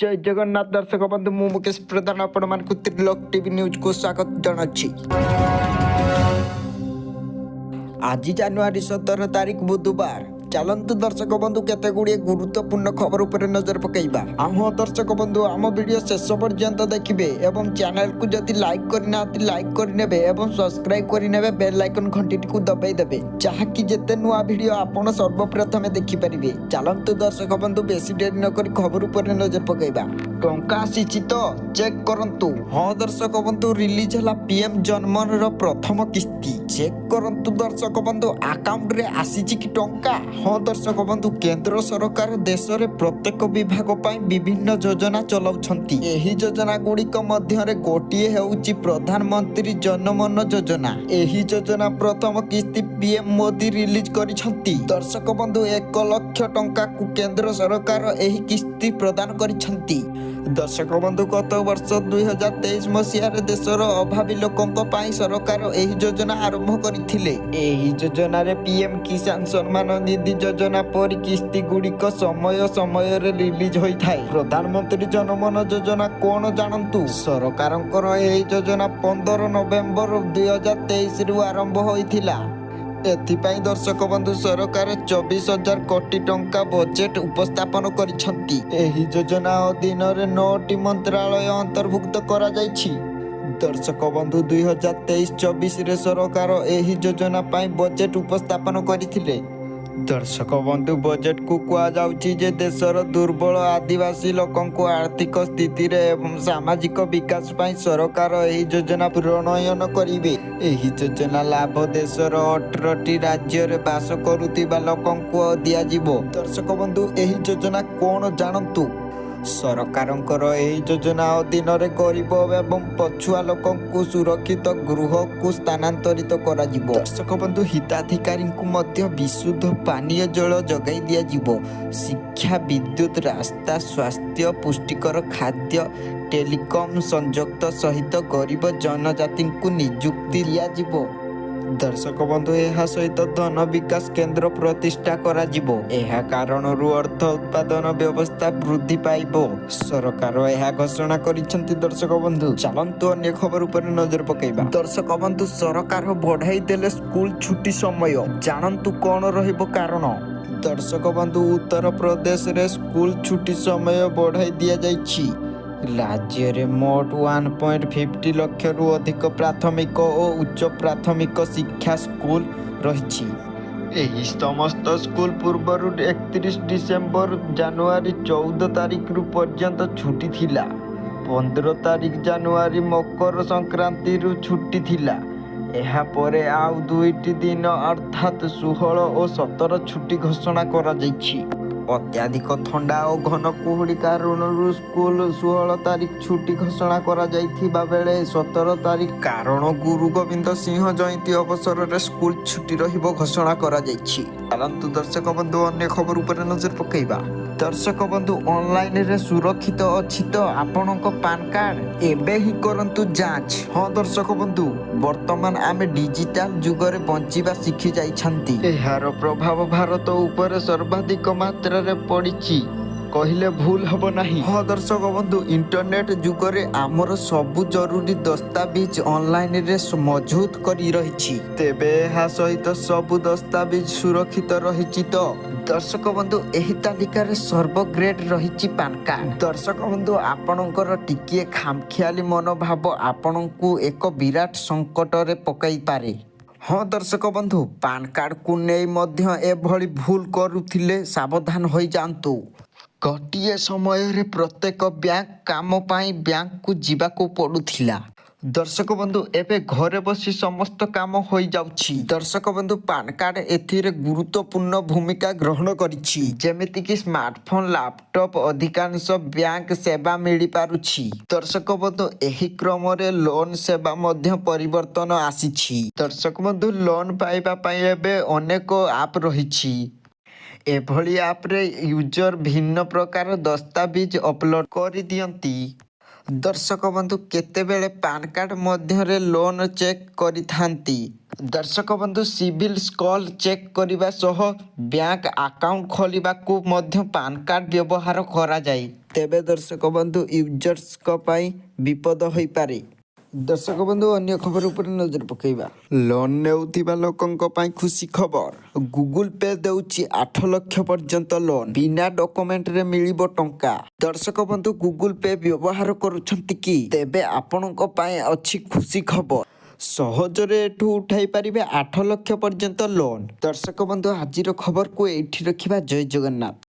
ଜୟ ଜଗନ୍ନାଥ ଦର୍ଶକ ବନ୍ଧୁ, ମୁଁ ମୁକେଶ ପ୍ରଧାନ ଆପଣମାନଙ୍କୁ ତ୍ରିଲୋକ ଟିଭି ନ୍ୟୁଜକୁ ସ୍ୱାଗତ ଜଣାଉଛି। ଆଜି ଜାନୁଆରୀ 17 ତାରିଖ, ବୁଧବାର। ଚାଲନ୍ତୁ ଦର୍ଶକ ବନ୍ଧୁ, କେତେ ଗୁଡ଼ିଏ ଗୁରୁତ୍ୱପୂର୍ଣ୍ଣ ଖବର ଉପରେ ନଜର ପକାଇବା। ଆଉ ହଁ ଦର୍ଶକ ବନ୍ଧୁ, ଆମ ଭିଡ଼ିଓ ଶେଷ ପର୍ଯ୍ୟନ୍ତ ଦେଖିବେ ଏବଂ ଚ୍ୟାନେଲକୁ ଯଦି ଲାଇକ୍ କରିନାହାନ୍ତି, ଲାଇକ୍ କରିନେବେ ଏବଂ ସବସ୍କ୍ରାଇବ୍ କରିନେବେ, ବେଲ୍ ଆଇକନ୍ ଘଣ୍ଟିଟିକୁ ଦବାଇ ଦେବେ, ଯାହାକି ଯେତେ ନୂଆ ଭିଡ଼ିଓ ଆପଣ ସର୍ବପ୍ରଥମେ ଦେଖିପାରିବେ। ଚାଲନ୍ତୁ ଦର୍ଶକ ବନ୍ଧୁ, ବେଶୀ ଡେରି ନକରି ଖବର ଉପରେ ନଜର ପକାଇବା। ଟଙ୍କା ଆସିଛି ତ, ଚେକ୍ କରନ୍ତୁ। ହଁ ଦର୍ଶକ ବନ୍ଧୁ, ରିଲିଜ ହେଲା ପିଏମ୍ ଜନମନର ପ୍ରଥମ କିସ୍ତି। ଚେକ୍ କରନ୍ତୁ ଦର୍ଶକ ବନ୍ଧୁ, ଆକାଉଣ୍ଟରେ ଆସିଛି କି ଟଙ୍କା? ହଁ ଦର୍ଶକ ବନ୍ଧୁ, କେନ୍ଦ୍ର ସରକାର ଦେଶରେ ପ୍ରତ୍ୟେକ ବିଭାଗ ପାଇଁ ବିଭିନ୍ନ ଯୋଜନା ଚଲାଉଛନ୍ତି। ଏହି ଯୋଜନା ଗୁଡ଼ିକ ମଧ୍ୟରେ ଗୋଟିଏ ହେଉଛି ପ୍ରଧାନମନ୍ତ୍ରୀ ଜନମନ ଯୋଜନା। ଏହି ଯୋଜନା ପ୍ରଥମ କିସ୍ତି ପିଏମ୍ ମୋଦି ରିଲିଜ କରିଛନ୍ତି। ଦର୍ଶକ ବନ୍ଧୁ, 1 ଲକ୍ଷ ଟଙ୍କାକୁ କେନ୍ଦ୍ର ସରକାର ଏହି କିସ୍ତି ପ୍ରଦାନ କରିଛନ୍ତି। ଦର୍ଶକ ବନ୍ଧୁ, ଗତ ବର୍ଷ 2023 ମସିହାରେ ଦେଶର ଅଭାବୀ ଲୋକଙ୍କ ପାଇଁ ସରକାର ଏହି ଯୋଜନା ଆରମ୍ଭ କରିଥିଲେ। ଏହି ଯୋଜନାରେ ପିଏମ୍ କିଷାନ ସମ୍ମାନ ନିଧି ଯୋଜନା ପରି କିସ୍ତି ଗୁଡ଼ିକ ସମୟ ସମୟରେ ରିଲିଜ ହୋଇଥାଏ। ପ୍ରଧାନମନ୍ତ୍ରୀ ଜନମନ ଯୋଜନା କଣ, ଜାଣନ୍ତୁ। ସରକାରଙ୍କର ଏହି ଯୋଜନା 15 ନଭେମ୍ବର 2023ରୁ ଆରମ୍ଭ ହୋଇଥିଲା। ଏଥିପାଇଁ ଦର୍ଶକ ବନ୍ଧୁ, ସରକାର 24,000 କୋଟି ଟଙ୍କା ବଜେଟ୍ ଉପସ୍ଥାପନ କରିଛନ୍ତି। ଏହି ଯୋଜନା ଅଧୀନରେ ନଅଟି ମନ୍ତ୍ରାଳୟ ଅନ୍ତର୍ଭୁକ୍ତ କରାଯାଇଛି। ଦର୍ଶକ ବନ୍ଧୁ, 2023-24ରେ ସରକାର ଏହି ଯୋଜନା ପାଇଁ ବଜେଟ୍ ଉପସ୍ଥାପନ କରିଥିଲେ। ଦର୍ଶକ ବନ୍ଧୁ, ବଜେଟକୁ କୁହାଯାଉଛି ଯେ ଦେଶର ଦୁର୍ବଳ ଆଦିବାସୀ ଲୋକଙ୍କୁ ଆର୍ଥିକ ସ୍ଥିତିରେ ଏବଂ ସାମାଜିକ ବିକାଶ ପାଇଁ ସରକାର ଏହି ଯୋଜନା ପ୍ରଣୟନ କରିବେ। ଏହି ଯୋଜନା ଲାଭ ଦେଶର 18ଟି ରାଜ୍ୟରେ ବାସ କରୁଥିବା ଲୋକଙ୍କୁ ଦିଆଯିବ। ଦର୍ଶକ ବନ୍ଧୁ, ଏହି ଯୋଜନା କଣ, ଜାଣନ୍ତୁ। ସରକାରଙ୍କର ଏହି ଯୋଜନା ଅଧୀନରେ ଗରିବ ଏବଂ ପଛୁଆ ଲୋକଙ୍କୁ ସୁରକ୍ଷିତ ଗୃହକୁ ସ୍ଥାନାନ୍ତରିତ କରାଯିବ। ଦର୍ଶକ ବନ୍ଧୁ, ହିତାଧିକାରୀଙ୍କୁ ମଧ୍ୟ ବିଶୁଦ୍ଧ ପାନୀୟ ଜଳ ଯୋଗାଇ ଦିଆଯିବ। ଶିକ୍ଷା, ବିଦ୍ୟୁତ, ରାସ୍ତା, ସ୍ୱାସ୍ଥ୍ୟ, ପୁଷ୍ଟିକର ଖାଦ୍ୟ, ଟେଲିକମ୍ ସଂଯୋଗ ସହିତ ଗରିବ ଜନଜାତିଙ୍କୁ ନିଯୁକ୍ତି ଦିଆଯିବ। ଦର୍ଶକ ବନ୍ଧୁ, ଏହା ସହିତ ଧନ ବିକାଶ କେନ୍ଦ୍ର ପ୍ରତିଷ୍ଠା କରାଯିବ। ଏହା କାରଣରୁ ଅର୍ଥ ଉତ୍ପାଦନ ବ୍ୟବସ୍ଥା ବୃଦ୍ଧି ପାଇବ। ସରକାର ଏହା ଘୋଷଣା କରିଛନ୍ତି। ଦର୍ଶକ ବନ୍ଧୁ, ଚାଲନ୍ତୁ ଅନ୍ୟ ଖବର ଉପରେ ନଜର ପକାଇବା। ଦର୍ଶକ ବନ୍ଧୁ, ସରକାର ବଢ଼ାଇ ଦେଲେ ସ୍କୁଲ ଛୁଟି ସମୟ, ଜାଣନ୍ତୁ କଣ ରହିବ କାରଣ। ଦର୍ଶକ ବନ୍ଧୁ, ଉତ୍ତରପ୍ରଦେଶରେ ସ୍କୁଲ ଛୁଟି ସମୟ ବଢ଼ାଇ ଦିଆଯାଇଛି। ରାଜ୍ୟରେ ମୋଟ 1.50 ଲକ୍ଷରୁ ଅଧିକ ପ୍ରାଥମିକ ଓ ଉଚ୍ଚ ପ୍ରାଥମିକ ଶିକ୍ଷା ସ୍କୁଲ ରହିଛି। ଏହି ସମସ୍ତ ସ୍କୁଲ ପୂର୍ବରୁ 31 ଡିସେମ୍ବର ଜାନୁଆରୀ 14 ତାରିଖରୁ ପର୍ଯ୍ୟନ୍ତ ଛୁଟି ଥିଲା। 15 ତାରିଖ ଜାନୁଆରୀ ମକର ସଂକ୍ରାନ୍ତିରୁ ଛୁଟି ଥିଲା। ଏହାପରେ ଆଉ ଦୁଇଟି ଦିନ ଅର୍ଥାତ୍ 16 ଓ 17 ଛୁଟି ଘୋଷଣା କରାଯାଇଛି। ଅତ୍ୟଧିକ ଥଣ୍ଡା ଓ ଘନ କୁହୁଡ଼ି କାରଣରୁ ସ୍କୁଲ 16 ତାରିଖ ଛୁଟି ଘୋଷଣା କରାଯାଇଥିବା ବେଳେ 17 ତାରିଖ କାରଣ ଗୁରୁ ଗୋବିନ୍ଦ ସିଂହ ଜୟନ୍ତୀ ଅବସରରେ ସ୍କୁଲ ଛୁଟି ରହିବ ଘୋଷଣା କରାଯାଇଛି। ଚାଲନ୍ତୁ ଦର୍ଶକ ବନ୍ଧୁ, ଅନ୍ୟ ଖବର ଉପରେ ନଜର ପକାଇବା। ଦର୍ଶକ ବନ୍ଧୁ, ଅନଲାଇନରେ ସୁରକ୍ଷିତ ଅଛି ତ ଆପଣଙ୍କ ପାନ୍ କାର୍ଡ? ଏବେ ହିଁ କରନ୍ତୁ ଯାଞ୍ଚ। ହଁ ଦର୍ଶକ ବନ୍ଧୁ, ବର୍ତ୍ତମାନ ଆମେ ଡିଜିଟାଲ ଯୁଗରେ ବଞ୍ଚିବା ଶିଖି ଯାଇଛନ୍ତି। ଏହାର ପ୍ରଭାବ ଭାରତ ଉପରେ ସର୍ବାଧିକ ମାତ୍ରାରେ ପଡ଼ିଛି କହିଲେ ଭୁଲ ହେବ ନାହିଁ। ହଁ ଦର୍ଶକ ବନ୍ଧୁ, ଇଣ୍ଟରନେଟ ଯୁଗରେ ଆମର ସବୁ ଜରୁରୀ ଦସ୍ତାବିଜ ଅନଲାଇନରେ ମଜୁଦ କରି ରହିଛି। ତେବେ ଏହା ସହିତ ସବୁ ଦସ୍ତାବିଜ ସୁରକ୍ଷିତ ରହିଛି ତ? ଦର୍ଶକ ବନ୍ଧୁ, ଏହି ତାଲିକାରେ ସର୍ବଗ୍ରେଡ ରହିଛି ପାନ୍ କାର୍ଡ। ଦର୍ଶକ ବନ୍ଧୁ, ଆପଣଙ୍କର ଟିକିଏ ଖାମଖିଆଲି ମନୋଭାବ ଆପଣଙ୍କୁ ଏକ ବିରାଟ ସଙ୍କଟରେ ପକାଇପାରେ। ହଁ ଦର୍ଶକ ବନ୍ଧୁ, ପାନ୍ କାର୍ଡକୁ ନେଇ ମଧ୍ୟ ଏଭଳି ଭୁଲ କରୁଥିଲେ ସାବଧାନ ହୋଇଯାଆନ୍ତୁ। ଗୋଟିଏ ସମୟରେ ପ୍ରତ୍ୟେକ ବ୍ୟାଙ୍କ କାମ ପାଇଁ ବ୍ୟାଙ୍କକୁ ଯିବାକୁ ପଡୁଥିଲା। ଦର୍ଶକ ବନ୍ଧୁ, ଏବେ ଘରେ ବସି ସମସ୍ତ କାମ ହୋଇଯାଉଛି। ଦର୍ଶକ ବନ୍ଧୁ, ପାନ୍ କାର୍ଡ ଏଥିରେ ଗୁରୁତ୍ୱପୂର୍ଣ୍ଣ ଭୂମିକା ଗ୍ରହଣ କରିଛି। ଯେମିତିକି ସ୍ମାର୍ଟଫୋନ, ଲାପଟପ୍, ଅଧିକାଂଶ ବ୍ୟାଙ୍କ ସେବା ମିଳିପାରୁଛି। ଦର୍ଶକ ବନ୍ଧୁ, ଏହି କ୍ରମରେ ଲୋନ୍ ସେବା ମଧ୍ୟ ପରିବର୍ତ୍ତନ ଆସିଛି। ଦର୍ଶକ ବନ୍ଧୁ, ଲୋନ୍ ପାଇବା ପାଇଁ ଏବେ ଅନେକ ଆପ୍ ରହିଛି। ଏଭଳି ଆପ୍ରେ ୟୁଜର ଭିନ୍ନ ପ୍ରକାର ଦସ୍ତାବିଜ ଅପଲୋଡ କରିଦିଅନ୍ତି। ଦର୍ଶକ ବନ୍ଧୁ, କେତେବେଳେ ପାନ୍ କାର୍ଡ ମଧ୍ୟରେ ଲୋନ୍ ଚେକ୍ କରିଥାନ୍ତି। ଦର୍ଶକ ବନ୍ଧୁ, ସିବିଲ୍ ସ୍କୋର ଚେକ୍ କରିବା ସହ ବ୍ୟାଙ୍କ ଆକାଉଣ୍ଟ ଖୋଲିବାକୁ ମଧ୍ୟ ପାନ୍ କାର୍ଡ ବ୍ୟବହାର କରାଯାଏ। ତେବେ ଦର୍ଶକ ବନ୍ଧୁ, ୟୁଜର୍ସଙ୍କ ପାଇଁ ବିପଦ ହୋଇପାରେ। ଦର୍ଶକ ବନ୍ଧୁ, ଅନ୍ୟ ଖବର ଉପରେ ନଜର ପକାଇବା। ଲୋନ୍ ନେଉଥିବା ଲୋକଙ୍କ ପାଇଁ ଖୁସି ଖବର। ଗୁଗୁଲ ପେ ଦେଉଛି 8 ଲକ୍ଷ ପର୍ଯ୍ୟନ୍ତ ଲୋନ୍, ବିନା ଡକୁମେଣ୍ଟରେ ମିଳିବ ଟଙ୍କା। ଦର୍ଶକ ବନ୍ଧୁ, ଗୁଗୁଲ ପେ ବ୍ୟବହାର କରୁଛନ୍ତି କି? ତେବେ ଆପଣଙ୍କ ପାଇଁ ଅଛି ଖୁସି ଖବର। ସହଜରେ ଏଠୁ ଉଠାଇ ପାରିବେ 8 ଲକ୍ଷ ପର୍ଯ୍ୟନ୍ତ ଲୋନ୍। ଦର୍ଶକ ବନ୍ଧୁ, ଆଜିର ଖବରକୁ ଏଇଠି ରଖିବା। ଜୟ ଜଗନ୍ନାଥ।